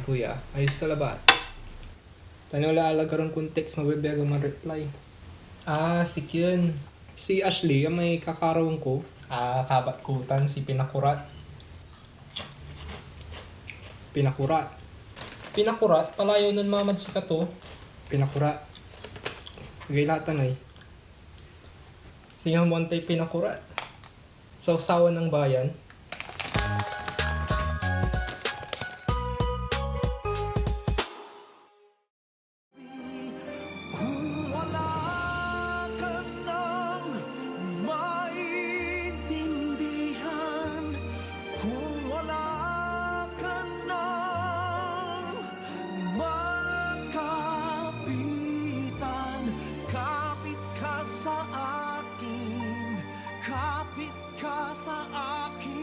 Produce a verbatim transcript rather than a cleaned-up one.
Kuya, ayos ka labat. Tano la alagaran kon text, mabibiagan man reply. Ah, si Kyun. Si Ashley, amay kakarawan ko. Ah, kabat ko tan si Pinakurat. Pinakurat. Pinakurat, palayaw nen mamad sikato. Pinakurat. Gay latan ay. Singa mo antay Pinakurat. Sawsawan ng bayan. Kung wala ka nang maintindihan, kung wala ka nang makapitan, kapit ka sa akin, kapit ka sa akin.